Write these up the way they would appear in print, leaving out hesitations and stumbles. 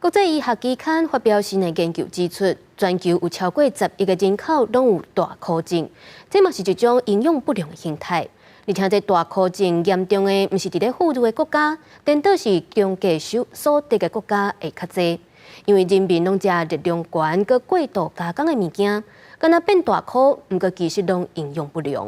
國際醫學期刊發表新的研究指出，全球有超過10億个人口攏有大箍症，這嘛是一種營養不良的形態。而且這大箍症嚴重的，毋是佇咧富裕的國家，顛倒是中低所得的國家會較濟，因為人民攏食熱量懸、閣過度加工的物件，敢若變大箍，毋過其實攏營養不良。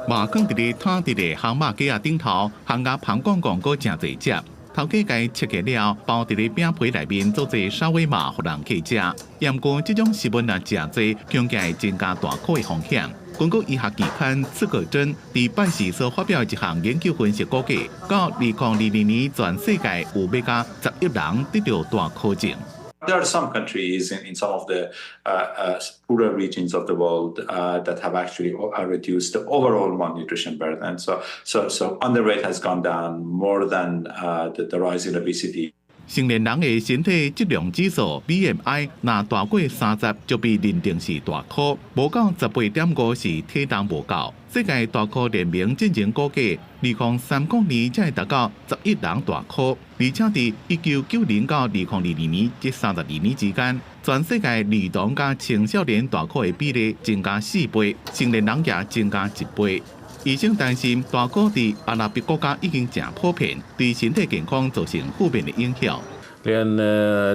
肉囥佇咧攤佇咧烘肉架仔頂頭，烘甲芳光光，閣誠濟汁。頭家共切過了，包佇咧餅皮內面做做沙威瑪，予人客食。毋過這種食物若誠濟，恐驚會增加大箍的風險。根據醫學期刊《刺胳針》佇拜四所發表的一項研究分析估計，到2022年，全世界有欲到10億人得著大箍症。 There are some countries in some of the poorer regions of the world that have actually reduced the overall malnutrition burden. So underweight has gone down more than the rise in obesity. 成年人的身體質量指數 BMI 若大過30，就被認定是大箍；無夠18.5是體重無夠。世界大箍聯盟進前估計，2030年才會達到10億人大箍，而且佇1990到2022年這32年之間，全世界兒童佮青少年大箍的比例增加4倍，成年人也增加1倍。醫生擔心大箍佇阿拉伯國家已經誠普遍，對身體健康造成負面的影響。 لأن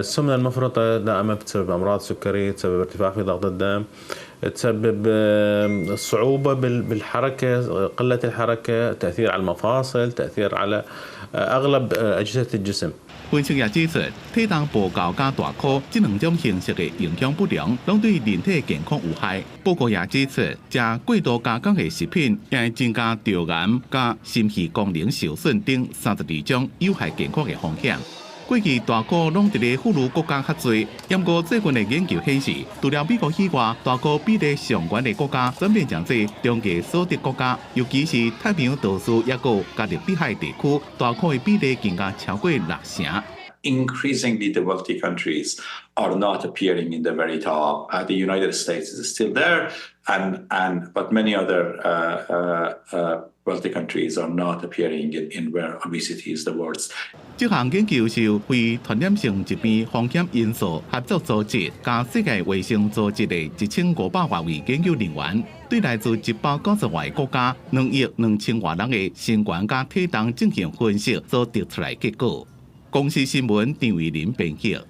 السمنة المفرطة دائما تسبب أمراض سكري، تسبب ارتفاع في ضغط الدم، تسبب صعوبة بالحركة، قلة الحركة، تأثير على المفاصل، تأثير على أغلب أجهزة الجسم。分析也指出，體重無夠佮大箍這兩種形式的營養不良，攏對人體健康有害。報告也指出，食過度加工的食品，也會增加腸癌佮心肺功能受損等32種有害健康的風險。過去大箍攏佇咧富裕國家較濟，毋過最近的研究顯示，除了美國以外，大箍比例上懸的國家轉變成做中低所得國家，尤其是太平洋島嶼抑閣加勒比海地區，大箍的比例更加超過六成。 Increasingly, the wealthy countries are not appearing in the very top. The United States is still there, but many other wealthy countries are not appearing in where obesity is the worst. 這項研究是由非傳染性疾病風險因素合作組織佮世界衛生組織的1500外位研究人員，對來自190外個國家2億2千外人的身懸佮體重進行分析所得出來結果。公視新聞張維林編輯。